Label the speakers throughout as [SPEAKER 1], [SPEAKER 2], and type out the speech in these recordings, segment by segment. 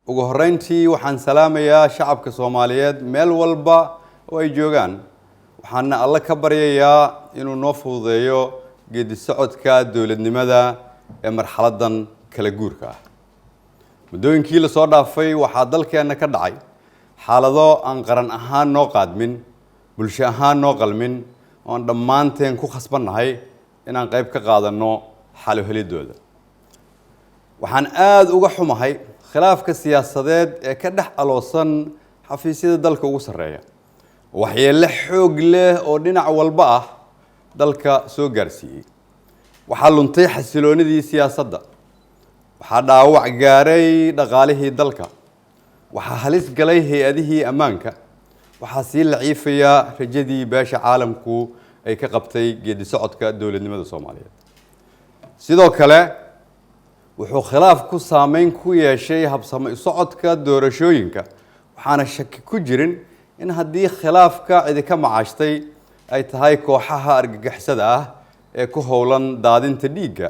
[SPEAKER 1] Ugu horreyntii, waxaan salaamayaa shacabka Soomaaliyeed meel walba oo ay joogaan, waxaana Alle ka baryayaa inuu noo fududeeyo geedi socodka dowladnimada ee marxaladdan kala guurka ah. Muddooyinkii lasoo dhaafay waxaa dalkeenna ka dhacay xaalado aan qaran ahaan noo qaadmin, bulsho ahaan noo qalmin, oo aan dhammaanteen ku khasbannahay inaan qayb ka qaadanno xalo helidooda. Waxaan aada uga xumahay khilaafka siyaasadeed ee ka dhex aloosan xafiisyada dalka ugu sarreeya, waxyeello xoog leh oo dhinac walba ah dalka soo gaarsiiyey. Waxaa luntay xasiloonidii siyaasadda, waxaa dhaawac gaaray dhaqaalihii dalka, waxaa halis galay hay-adihii ammaanka, waxaa sii laciifaya rajadii beesha caalamku ay ka qabtay geedi socodka dowladnimada Soomaaliyeed. Sidoo kale, wuxuu khilaafku saameyn ku yeeshay habsami socodka doorashooyinka, waxaana shaki ku jirin in haddii khilaafka cidi ka macaashtay ay tahay kooxaha argagixisada ah ee ku howlan daadinta dhiigga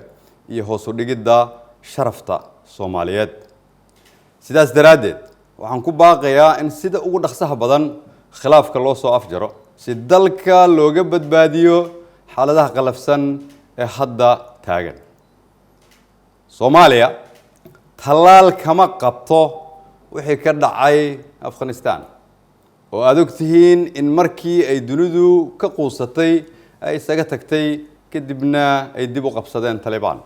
[SPEAKER 1] iyo hoos u dhigidda sharafta Soomaaliyeed. Sidaas daraaddeed, waxaan ku baaqayaa in sida ugu dhaqsaha badan khilaafka loo soo afjaro si dalka looga badbaadiyo xaaladaha qallafsan ee hadda taagan. Soomaaliya tallaal kama qabto wixii ka dhacay Afghanistan, oo aada og tihiin in markii ay dunidu ka quusatay ay isaga tagtay, kadibna ay dib u qabsadeen Talibaan.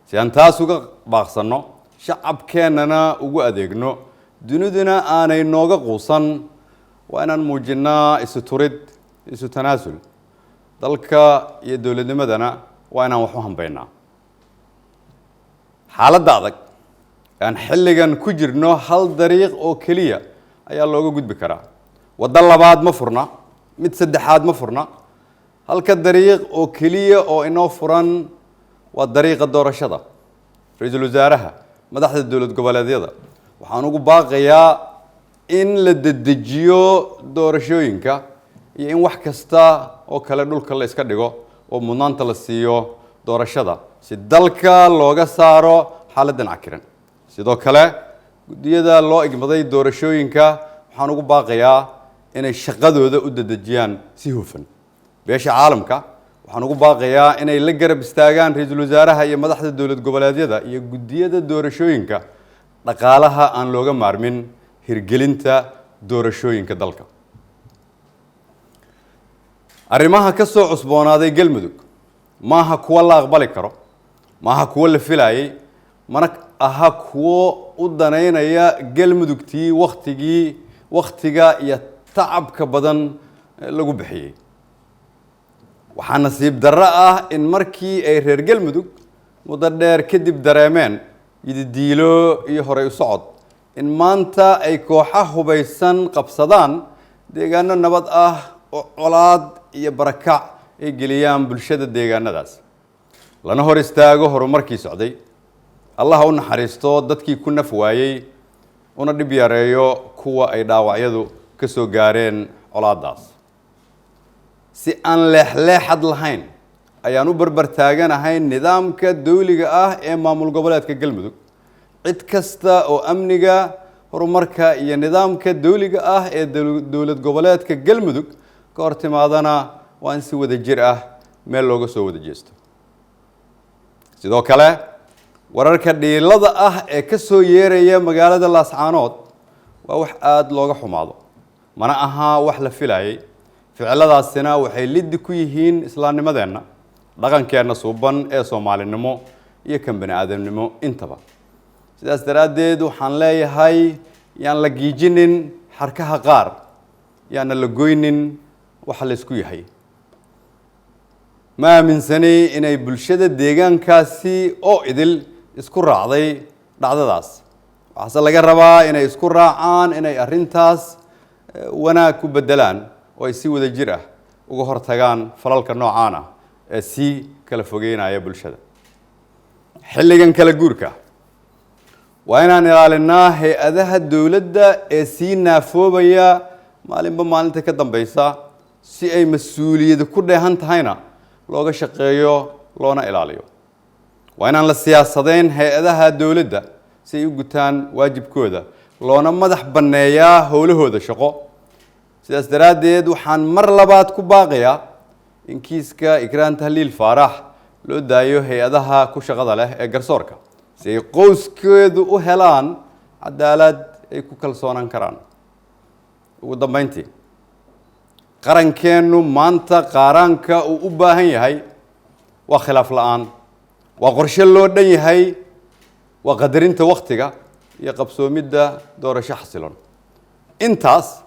[SPEAKER 1] Si aan taas uga baaqsanno, shacabkeennana ugu adeegno, duniduna aanay nooga quusan, waa inaan muujinnaa isu turid, isu tanaasul. Dalka iyo dowladnimadana waa inaan wax u hambaynaa. Xaaladda adag aan xilligan ku jirno hal dariiq oo keliya ayaa looga gudbi karaa. Waddo labaad ma furna, mid saddexaad ma furna. Halka dariiq oo keliya oo inoo furan waa dariiqa doorashada. Ra-iisul wasaaraha, madaxda dowlad goboleedyada waxaan ugu baaqayaa in la dedejiyo doorashooyinka iyo in wax kasta oo kale dhulka la iska dhigo oo mudnaanta la siiyo doorashada si dalka looga saaro xaaladdan cakiran. Sidoo kale, guddiyada loo igmaday doorashooyinka waxaan ugu baaqayaa inay shaqadooda u dedejiyaan si hufan. Beesha caalamka waxaan ugu baaqayaa inay la garab istaagaan ra-iisul wasaaraha iyo madaxda dowlad goboleedyada iyo guddiyada doorashooyinka dhaqaalaha aan looga maarmin hirgelinta doorashooyinka dalka. Arrimaha ka soo cusboonaaday Galmudug maaha kuwo la aqbali karo, maaha kuwo la filaayay, mana aha kuwo u danaynaya Galmudugtii waktigii wakhtiga iyo tacabka badan lagu bixiyey. Waxaa nasiib darro ah in markii ay reer Galmudug muddo dheer kadib dareemeen yididiilo iyo horey u socod, in maanta ay kooxa hubaysan qabsadaan deegaano nabad ah oo colaad iyo barakac ay geliyaan bulshada deegaanadaas, lana hor istaago horumarkii socday. Allah u naxariisto dadkii ku naf waayey, una dhib yareeyo kuwa ay dhaawacyadu ka soo gaareen colaaddaas. Si aan leexleexad lahayn ayaan u barbar taaganahay nidaamka dawliga ah ee maamul goboleedka Galmudug. Cid kasta oo amniga, horumarka iyo nidaamka dawliga ah ee dowlad goboleedka Galmudug ka hor timaadana waa in si wada jir ah meel looga soo wada jeesto. Sidoo kale, wararka dhiilada ah ee ka soo yeeraya magaalada Laascaanood waa wax aada looga xumaado, mana aha wax la filayay. Ficiladaasina waxay liddi ku yihiin islaamnimadeenna, dhaqankeenna suuban ee Soomaalinimo iyo kan bani aadamnimo intaba. Sidaas daraaddeed, waxaan leeyahay yaan la giijinin xarkaha qaar, yaana la goynin waxa la isku yahay. Ma aaminsanay inay bulshada deegaankaasi oo idil isku raacday dhacdadaas, waxaase laga rabaa inay isku raacaan inay arrintaas wanaag ku beddelaan oo ay si wada jir ah uga hortagaan falalka noocaan ah ee sii kala fogeynaya bulshada. Xilligan kala guurka waa inaan ilaalinaa hay-adaha dowladda ee sii naafoobaya maalinba maalinta ka dambeysa, si ay mas-uuliyad ku dheehan tahayna looga shaqeeyo loona ilaaliyo. Waa inaan la siyaasadayn hay-adaha dowladda. Si ay u gutaan waajibkooda, loona madax banneeyaa howlahooda shaqo. Sidaas daraaddeed, waxaan mar labaad ku baaqayaa in kiiska Ikraan Tahliil Faarax loo daayo hay-adaha ku shaqada leh ee garsoorka, si ay qoyskeedu u helaan cadaalad ay ku kalsoonaan karaan. Ugu dambeyntii, qarankeennu maanta qaaraanka uu u baahan yahay waa khilaaf la-aan, waa qorshe loo dhan yahay, waa qadarinta waktiga iyo qabsoomidda doorasho xasilon. Intaas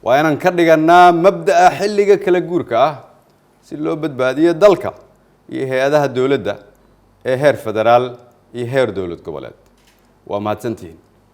[SPEAKER 1] waa inaan ka dhiganaa mabda'a xilliga kala guurka ah, si loo badbaadiyo dalka iyo hay-adaha dowladda ee heer federaal iyo heer dowlad goboleed. Waa mahadsantihiin.